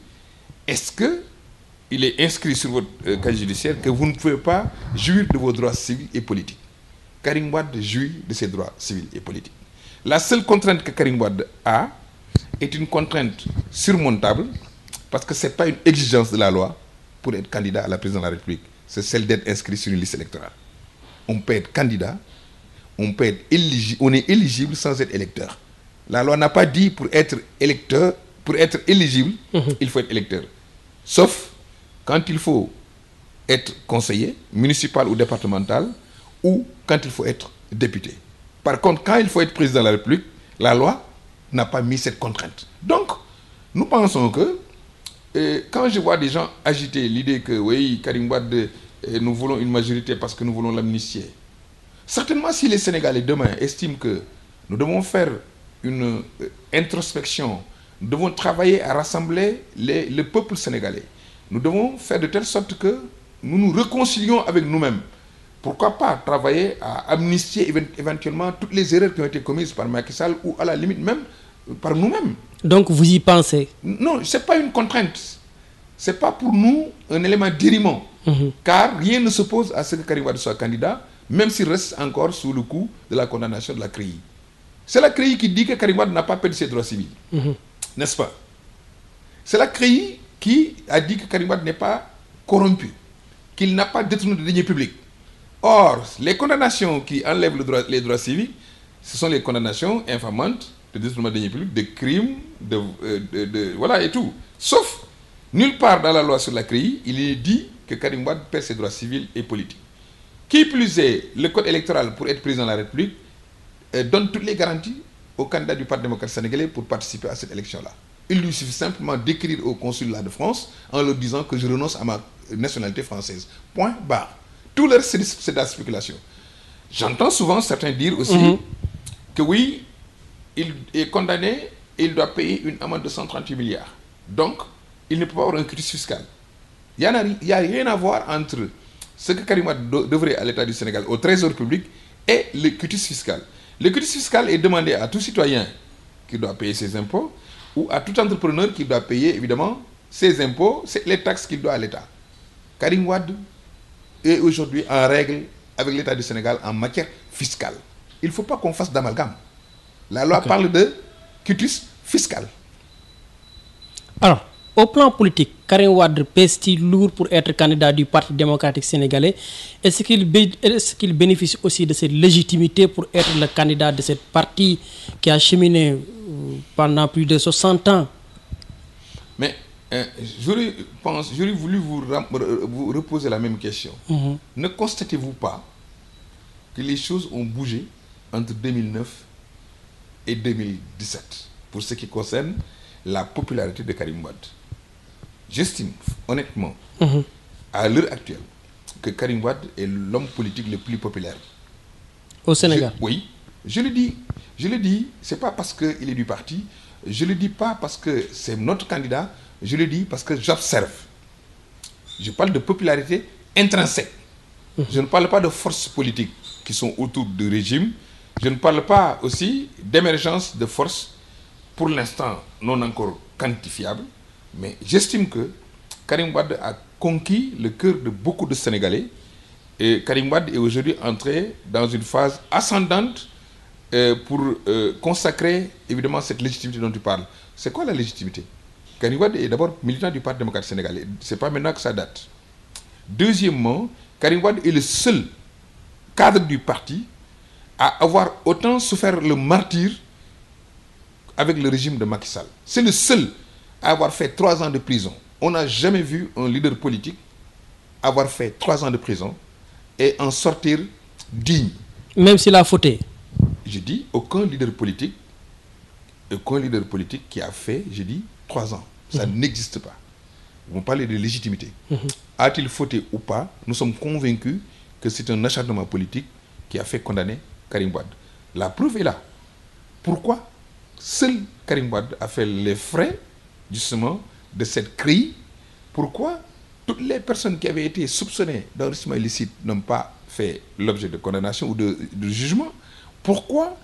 Est-ce qu'il est inscrit sur votre casier judiciaire que vous ne pouvez pas jouir de vos droits civils et politiques? Karim Wade jouit de ses droits civils et politiques. La seule contrainte que Karim Wade a est une contrainte surmontable parce que ce n'est pas une exigence de la loi pour être candidat à la présidence de la République. C'est celle d'être inscrit sur une liste électorale. On peut être candidat, on est éligible sans être électeur. La loi n'a pas dit pour être éligible, il faut être électeur. Sauf quand il faut être conseiller municipal ou départemental ou quand il faut être député. Par contre, quand il faut être président de la République, la loi n'a pas mis cette contrainte. Donc, nous pensons que quand je vois des gens agiter l'idée que oui, Karim Wade, nous voulons une majorité parce que nous voulons l'amnistier. Certainement, si les Sénégalais demain estiment que nous devons faire une introspection, nous devons travailler à rassembler le peuple sénégalais. Nous devons faire de telle sorte que nous nous réconcilions avec nous-mêmes. Pourquoi pas travailler à amnistier éventuellement toutes les erreurs qui ont été commises par Macky Sall ou à la limite même par nous-mêmes. Donc vous y pensez? Non, ce n'est pas une contrainte. Ce n'est pas pour nous un élément d'irriment. Car rien ne s'oppose à ce que Karim Wade soit candidat, même s'il reste encore sous le coup de la condamnation de la CREI. C'est la CREI qui dit que Karim Wade n'a pas perdu ses droits civils. N'est-ce pas? C'est la CREI qui a dit que Karim Wade n'est pas corrompu, qu'il n'a pas détourné de deniers publics. Or, les condamnations qui enlèvent les droits civiques, ce sont les condamnations infamantes de détournement de deniers publics, de crimes, voilà et tout. Sauf, nulle part dans la loi sur la CREI, il est dit que Karim Wade perd ses droits civils et politiques. Qui plus est, le code électoral pour être président de la République donne toutes les garanties aux candidats du Parti démocrate sénégalais pour participer à cette élection-là. Il lui suffit simplement d'écrire au consulat de France en leur disant que je renonce à ma nationalité française. Point barre. Tout le reste, c'est de la spéculation. J'entends souvent certains dire aussi que oui, il est condamné et il doit payer une amende de 138 milliards. Donc, il ne peut pas avoir un quitus fiscal. Il n'y a rien à voir entre ce que Karim Wade devrait à l'État du Sénégal, au Trésor public, et le quitus fiscal. Le quitus fiscal est demandé à tout citoyen qui doit payer ses impôts ou à tout entrepreneur qui doit payer, évidemment, ses impôts, les taxes qu'il doit à l'État. Karim Wade est aujourd'hui en règle avec l'État du Sénégal en matière fiscale. Il ne faut pas qu'on fasse d'amalgame. La loi parle de quitus fiscal. Alors, au plan politique, Karim Wade pèse-t-il lourd pour être candidat du Parti démocratique sénégalais? Est-ce qu'il bénéficie aussi de cette légitimité pour être le candidat de cette parti qui a cheminé pendant plus de 60 ans? Mais j'aurais voulu vous reposer la même question. Ne constatez-vous pas que les choses ont bougé entre 2009 et 2017 pour ce qui concerne la popularité de Karim Wade? J'estime honnêtement, à l'heure actuelle, que Karim Wade est l'homme politique le plus populaire. Au Sénégal? Oui, je le dis, c'est pas parce qu'il est du parti, je le dis pas parce que c'est notre candidat, je le dis parce que j'observe. Je parle de popularité intrinsèque. Je ne parle pas de forces politiques qui sont autour du régime. Je ne parle pas aussi d'émergence de forces, pour l'instant non encore quantifiables. Mais j'estime que Karim Wade a conquis le cœur de beaucoup de Sénégalais. Et Karim Wade est aujourd'hui entré dans une phase ascendante pour consacrer évidemment cette légitimité dont tu parles. C'est quoi la légitimité? Karim Wade est d'abord militant du Parti démocrate sénégalais. Ce n'est pas maintenant que ça date. Deuxièmement, Karim Wade est le seul cadre du parti à avoir autant souffert le martyre avec le régime de Macky Sall. C'est le seul à avoir fait 3 ans de prison. On n'a jamais vu un leader politique avoir fait 3 ans de prison et en sortir digne. Même s'il a fauté? Je dis, aucun leader politique qu'un leader politique qui a fait, je dis, 3 ans. Ça n'existe pas. Vous parlez de légitimité. A-t-il fauté ou pas? Nous sommes convaincus que c'est un acharnement politique qui a fait condamner Karim Wade. La preuve est là. Pourquoi seul Karim Wade a fait les frais, justement, de cette grille? Pourquoi toutes les personnes qui avaient été soupçonnées d'enrichissement illicite n'ont pas fait l'objet de condamnation ou de jugement? Pourquoi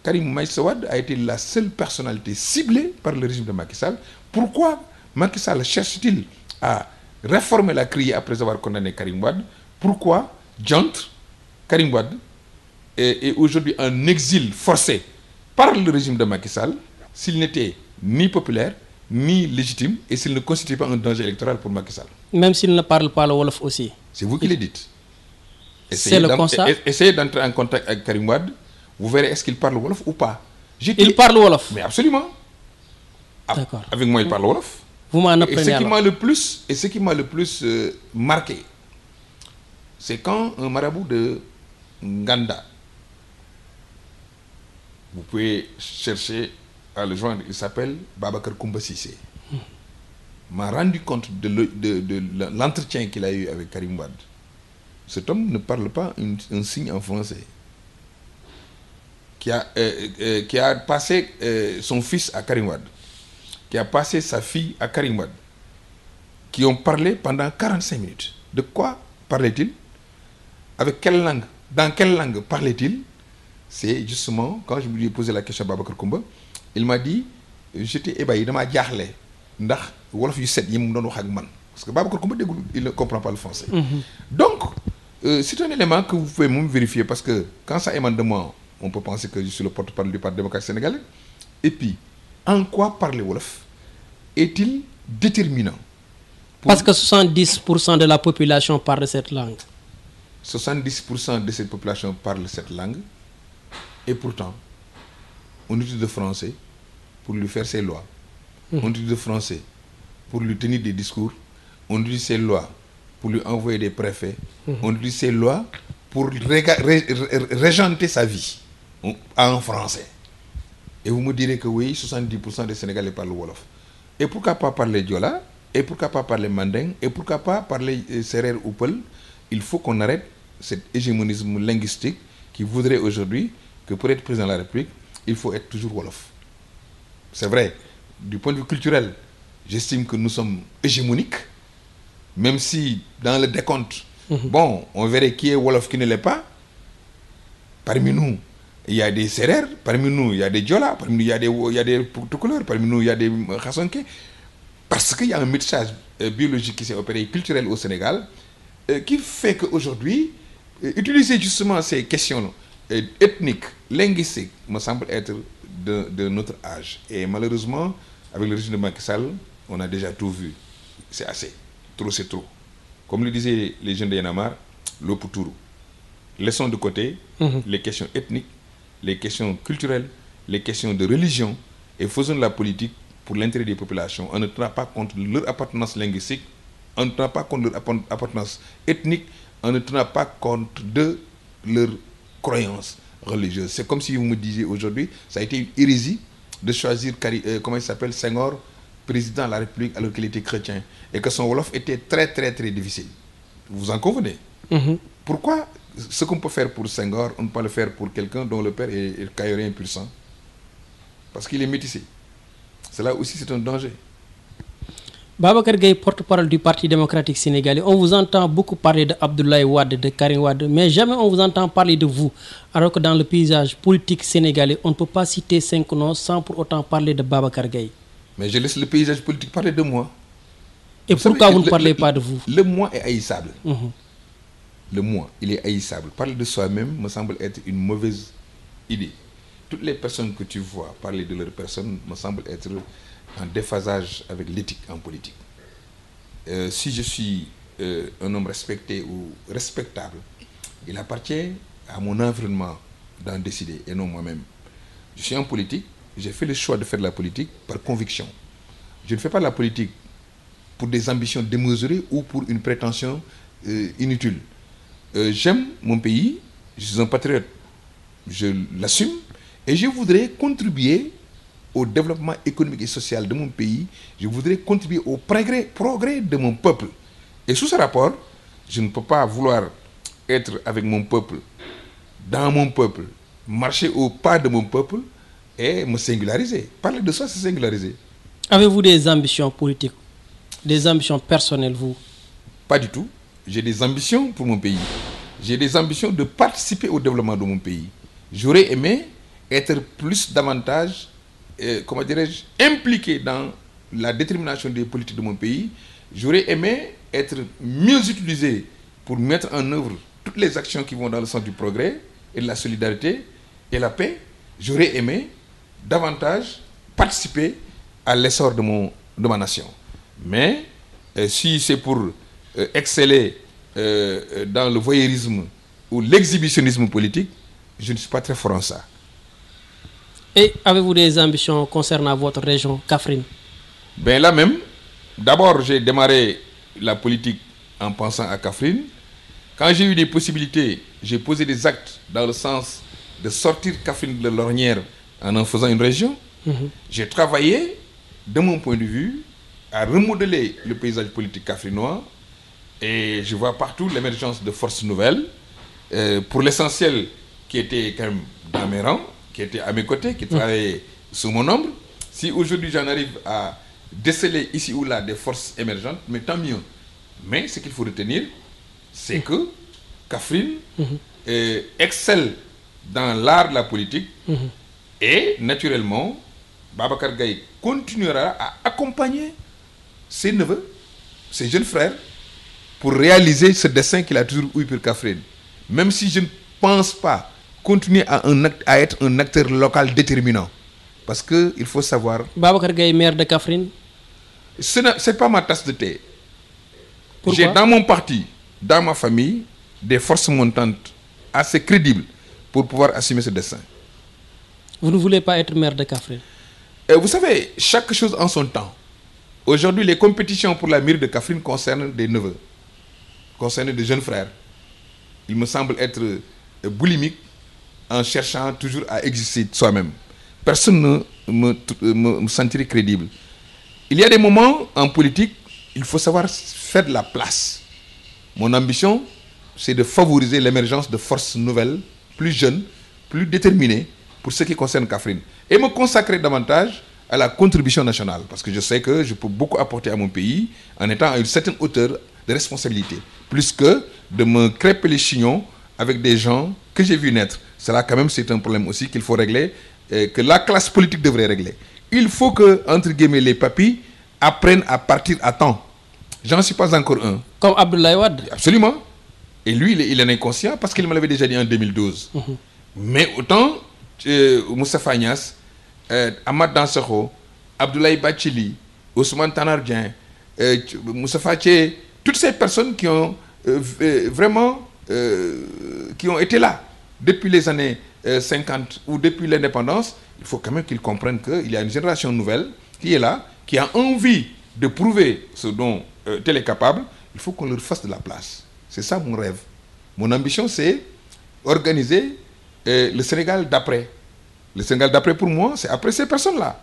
Karim Meïssa Wade a été la seule personnalité ciblée par le régime de Macky Sall? Pourquoi Macky Sall cherche-t-il à réformer la CREI après avoir condamné Karim Wade? Pourquoi Diantre, Karim Wade, est aujourd'hui en exil forcé par le régime de Macky Sall, s'il n'était ni populaire, ni légitime, et s'il ne constitue pas un danger électoral pour Macky Sall? Même s'il ne parle pas le Wolof aussi. C'est vous qui le dites. C'est le constat. Essayez d'entrer en contact avec Karim Wade, vous verrez est-ce qu'il parle Wolof ou pas. Il parle Wolof? Mais absolument. D'accord. Avec moi, il parle Wolof. Vous m'en Et apprenez ce qui alors. m'a le plus marqué, c'est quand un marabout de Nganda, vous pouvez chercher à le joindre, il s'appelle Babacar Koumba Cissé, m'a rendu compte de l'entretien qu'il a eu avec Karim Wade. Cet homme ne parle pas un signe en français. Qui a passé son fils à Karim Wade, qui a passé sa fille à Karim Wade, qui ont parlé pendant 45 minutes. De quoi parlait-il? Avec quelle langue? Dans quelle langue parlait-il? C'est justement, quand je lui ai posé la question à Babacar Koumba, il m'a dit, j'étais ébahi, dama jaaxle ndax wolof yu set yi mu doon wax ak man. Parce que Babacar Koumba déggul, il ne comprend pas le français. Donc, c'est un élément que vous pouvez même vérifier, parce que quand ça émane de moi, on peut penser que je suis le porte-parole du Parti démocratique sénégalais. Et puis, en quoi parler Wolof est-il déterminant? Parce que 70% de la population parle cette langue. 70% de cette population parle cette langue. Et pourtant, on utilise le français pour lui faire ses lois. On utilise le français pour lui tenir des discours. On utilise ses lois pour lui envoyer des préfets. On utilise ses lois pour régenter sa vie en français. Et vous me direz que oui, 70% des Sénégalais parlent Wolof. Et pourquoi pas parler Diola? Et pourquoi pas parler Mandeng? Et pourquoi pas parler Serer ou Peul? Il faut qu'on arrête cet hégémonisme linguistique qui voudrait aujourd'hui que pour être président de la République, il faut être toujours Wolof. C'est vrai, du point de vue culturel, j'estime que nous sommes hégémoniques, même si dans le décompte, bon, on verrait qui est Wolof, qui ne l'est pas. Parmi nous, il y a des Sérères, parmi nous, il y a des Diola, parmi nous, il y a des Toucouleurs, parmi nous, il y a des Khassonké. Parce qu'il y a un métissage biologique qui s'est opéré, culturel au Sénégal, qui fait qu'aujourd'hui, utiliser justement ces questions ethniques, linguistiques, me semble être de notre âge. Et malheureusement, avec le régime de Macky Sall, on a déjà tout vu. C'est assez. Trop, c'est trop. Comme le disaient les jeunes de Y'en a marre, l'eau pour tout. Laissons de côté les questions ethniques, les questions culturelles, les questions de religion, et faisons de la politique pour l'intérêt des populations. On ne tient pas compte de leur appartenance linguistique, on ne tient pas compte de leur appartenance ethnique, on ne tient pas compte de leur croyance religieuse. C'est comme si vous me disiez aujourd'hui, ça a été une hérésie de choisir, comment il s'appelle, Senghor, président de la République alors qu'il était chrétien, et que son Wolof était très très très difficile. Vous en convenez? Pourquoi ce qu'on peut faire pour Senghor, on ne peut pas le faire pour quelqu'un dont le père est caillorien pur sang? Parce qu'il est métissé. Cela aussi, c'est un danger. Babacar Gaye, porte-parole du Parti démocratique sénégalais, on vous entend beaucoup parler de Abdoulaye Wade, de Karim Wade, mais jamais on vous entend parler de vous. Alors que dans le paysage politique sénégalais, on ne peut pas citer 5 noms sans pour autant parler de Babacar Gaye. Mais je laisse le paysage politique parler de moi. Et pourquoi vous ne parlez pas de vous? Le moi est haïssable. Le moi, il est haïssable. Parler de soi-même me semble être une mauvaise idée. Toutes les personnes que tu vois parler de leur personne me semble être en déphasage avec l'éthique en politique. Si je suis un homme respecté ou respectable, il appartient à mon environnement d'en décider et non moi-même. Je suis en politique, j'ai fait le choix de faire de la politique par conviction. Je ne fais pas de la politique pour des ambitions démesurées ou pour une prétention inutile. J'aime mon pays, je suis un patriote, je l'assume, et je voudrais contribuer au développement économique et social de mon pays, je voudrais contribuer au progrès de mon peuple. Et sous ce rapport, je ne peux pas vouloir être avec mon peuple, dans mon peuple, marcher au pas de mon peuple et me singulariser. Parler de soi, c'est singulariser. Avez-vous des ambitions politiques, des ambitions personnelles, vous? Pas du tout. J'ai des ambitions pour mon pays. J'ai des ambitions de participer au développement de mon pays. J'aurais aimé être davantage, comment dirais-je, impliqué dans la détermination des politiques de mon pays. J'aurais aimé être mieux utilisé pour mettre en œuvre toutes les actions qui vont dans le sens du progrès et de la solidarité et la paix. J'aurais aimé davantage participer à l'essor de ma nation. Mais si c'est pour exceller dans le voyeurisme ou l'exhibitionnisme politique, je ne suis pas très fort en ça. Et avez-vous des ambitions concernant votre région, Kaffrine? Ben là même, d'abord j'ai démarré la politique en pensant à Kaffrine. Quand j'ai eu des possibilités, j'ai posé des actes dans le sens de sortir Kaffrine de l'ornière en faisant une région. J'ai travaillé, de mon point de vue, à remodeler le paysage politique kaffrinois et je vois partout l'émergence de forces nouvelles, pour l'essentiel qui étaient quand même dans mes rangs, qui étaient à mes côtés, qui travaillaient sous mon ombre. Si aujourd'hui j'en arrive à déceler ici ou là des forces émergentes, mais tant mieux. Mais ce qu'il faut retenir, c'est que Kaffrine excelle dans l'art de la politique et naturellement, Babacar Gaye continuera à accompagner ses neveux, ses jeunes frères, pour réaliser ce dessein qu'il a toujours eu pour Kaffrine. Même si je ne pense pas continuer à être un acteur local déterminant. Parce qu'il faut savoir... Babacar Gaye, maire de Kaffrine? Ce n'est pas ma tasse de thé. Pourquoi? J'ai dans mon parti, dans ma famille, des forces montantes assez crédibles pour pouvoir assumer ce dessein. Vous ne voulez pas être maire de Kaffrine? Vous savez, chaque chose en son temps. Aujourd'hui, les compétitions pour la mairie de Kaffrine concernent des neveux, concernent des jeunes frères. Il me semble être boulimique en cherchant toujours à exister de soi-même. Personne ne me sentirait crédible. Il y a des moments en politique, il faut savoir faire de la place. Mon ambition, c'est de favoriser l'émergence de forces nouvelles, plus jeunes, plus déterminées, pour ce qui concerne Kaffrine. Et me consacrer davantage à la contribution nationale. Parce que je sais que je peux beaucoup apporter à mon pays en étant à une certaine hauteur de responsabilité. Plus que de me crêper les chignons avec des gens que j'ai vu naître. Cela quand même c'est un problème aussi qu'il faut régler, que la classe politique devrait régler. Il faut que, entre guillemets, les papis apprennent à partir à temps. J'en suis pas encore un. Comme Abdoulaye Wade? Absolument. Et lui, il est inconscient parce qu'il me l'avait déjà dit en 2012. Mais autant, Moustapha Niasse, Ahmad Dansokho, Abdoulaye Bathily, Ousmane Tanor Dieng, Moustapha Tché, toutes ces personnes qui ont vraiment qui ont été là depuis les années 50 ou depuis l'indépendance, il faut quand même qu'ils comprennent qu'il y a une génération nouvelle qui est là, qui a envie de prouver ce dont elle est capable. Il faut qu'on leur fasse de la place. C'est ça mon rêve. Mon ambition, c'est organiser le Sénégal d'après. Le Sénégal d'après, pour moi, c'est après ces personnes-là.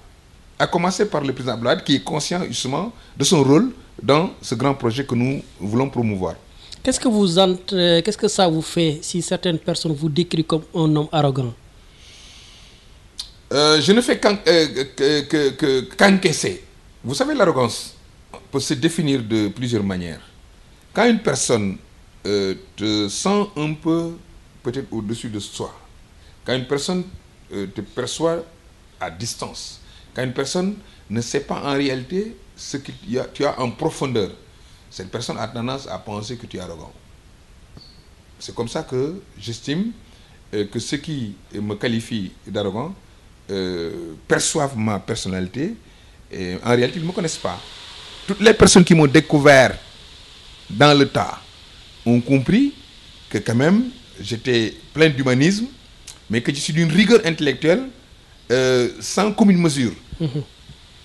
À commencer par le président Blade, qui est conscient justement de son rôle dans ce grand projet que nous voulons promouvoir. Qu'est-ce que ça vous fait si certaines personnes vous décrivent comme un homme arrogant? Je ne fais qu'encaisser. Vous savez, l'arrogance peut se définir de plusieurs manières. Quand une personne te sent un peu peut-être au-dessus de soi, quand une personne te perçoit à distance, quand une personne ne sait pas en réalité ce que tu as en profondeur, cette personne a tendance à penser que tu es arrogant. C'est comme ça que j'estime que ceux qui me qualifient d'arrogant perçoivent ma personnalité et en réalité ils ne me connaissent pas. Toutes les personnes qui m'ont découvert dans le tas ont compris que quand même j'étais plein d'humanisme, mais que je suis d'une rigueur intellectuelle sans commune mesure.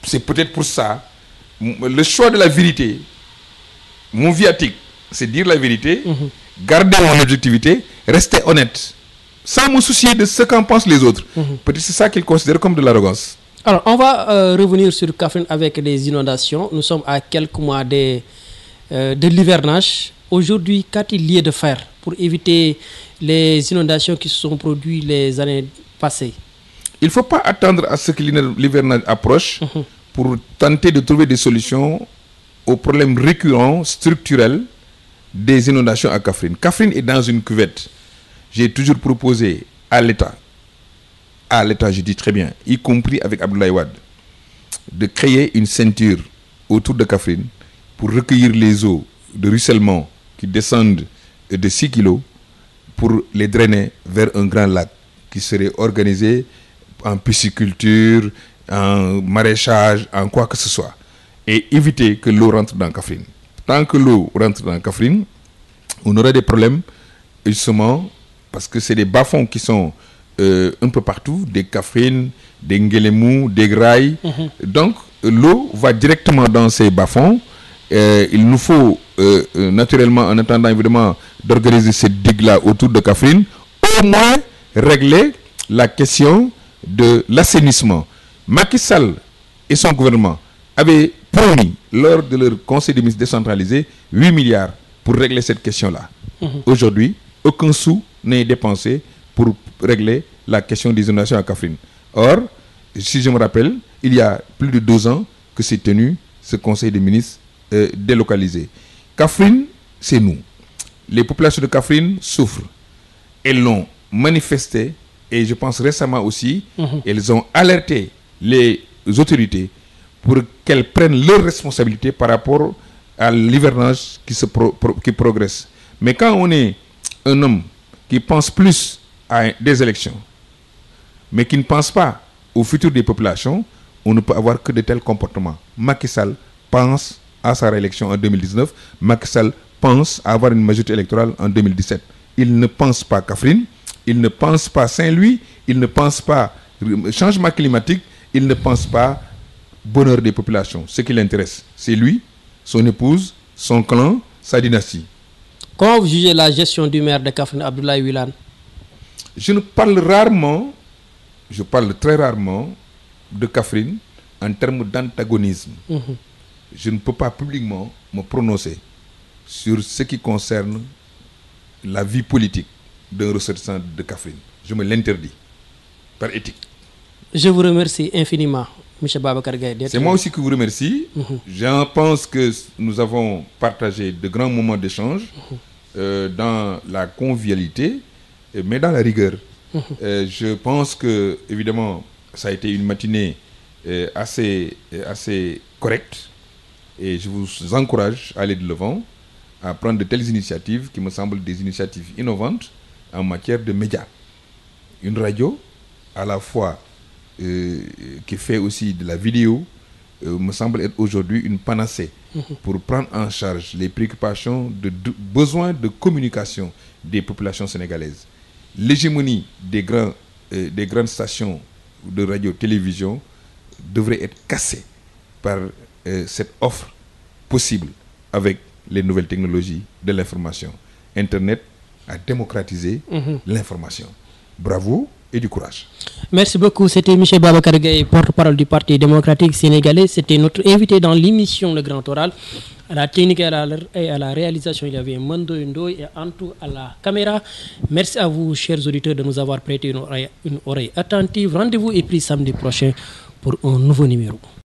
C'est peut-être pour ça, le choix de la vérité, mon viatique, c'est dire la vérité, garder mon objectivité, rester honnête, sans me soucier de ce qu'en pensent les autres. Peut-être c'est ça qu'ils considèrent comme de l'arrogance. Alors, on va revenir sur Kaffrine avec les inondations. Nous sommes à quelques mois de l'hivernage. Aujourd'hui, qu'a-t-il lieu de faire pour éviter les inondations qui se sont produites les années passées? Il ne faut pas attendre à ce que l'hivernage approche pour tenter de trouver des solutions aux problèmes récurrents, structurels des inondations à Kaffrine. Kaffrine est dans une cuvette. J'ai toujours proposé à l'État, je dis très bien, y compris avec Abdoulaye Wade, de créer une ceinture autour de Kaffrine pour recueillir les eaux de ruissellement qui descendent de 6 kilos pour les drainer vers un grand lac qui serait organisé en pisciculture, en maraîchage, en quoi que ce soit, et éviter que l'eau rentre dans Kaffrine. Tant que l'eau rentre dans Kaffrine, on aura des problèmes, justement, parce que c'est des bas-fonds qui sont un peu partout, des Kaffrine, des Nguélémou, des Grailles. Donc, l'eau va directement dans ces bas-fonds. Il nous faut, naturellement, en attendant évidemment d'organiser cette digue-là autour de Kaffrine, au moins régler la question de l'assainissement. Macky Sall et son gouvernement avaient promis, lors de leur conseil des ministres décentralisé, 8 milliards pour régler cette question-là. Aujourd'hui, aucun sou n'est dépensé pour régler la question des inondations à Kaffrine. Or, si je me rappelle, il y a plus de 2 ans que s'est tenu ce conseil des ministres délocalisé. Kaffrine, c'est nous. Les populations de Kaffrine souffrent. Elles l'ont manifesté et je pense récemment aussi, elles ont alerté les autorités pour qu'elles prennent leurs responsabilités par rapport à l'hivernage qui progresse. Mais quand on est un homme qui pense plus à des élections, mais qui ne pense pas au futur des populations, on ne peut avoir que de tels comportements. Macky Sall pense à sa réélection en 2019. Macky Sall pense à avoir une majorité électorale en 2017. Il ne pense pas Kaffrine, il ne pense pas Saint-Louis, il ne pense pas changement climatique, il ne pense pas bonheur des populations. Ce qui l'intéresse, c'est lui, son épouse, son clan, sa dynastie. Comment vous jugez la gestion du maire de Kaffrine, Abdoulaye Wilane? Je parle très rarement de Kaffrine en termes d'antagonisme. Je ne peux pas publiquement me prononcer sur ce qui concerne la vie politique d'un ressortissant de Kaffrine. Je me l'interdis, par éthique. Je vous remercie infiniment, M. Babacar Gaye. C'est moi aussi qui vous remercie. Je pense que nous avons partagé de grands moments d'échange dans la convivialité, mais dans la rigueur. Je pense que, évidemment, ça a été une matinée assez correcte et je vous encourage à aller de l'avant, à prendre de telles initiatives qui me semblent des initiatives innovantes en matière de médias. Une radio, à la fois qui fait aussi de la vidéo, me semble être aujourd'hui une panacée pour prendre en charge les préoccupations de besoins de communication des populations sénégalaises. L'hégémonie des grandes stations de radio-télévision devrait être cassée par cette offre possible avec les nouvelles technologies de l'information. Internet a démocratisé l'information. Bravo et du courage. Merci beaucoup. C'était M. Babacar Gaye, porte-parole du Parti démocratique sénégalais. C'était notre invité dans l'émission Le Grand Oral. À la technique et à la réalisation, il y avait Mando Ndoye et Antou à la caméra. Merci à vous, chers auditeurs, de nous avoir prêté une oreille attentive. Rendez-vous est pris samedi prochain pour un nouveau numéro.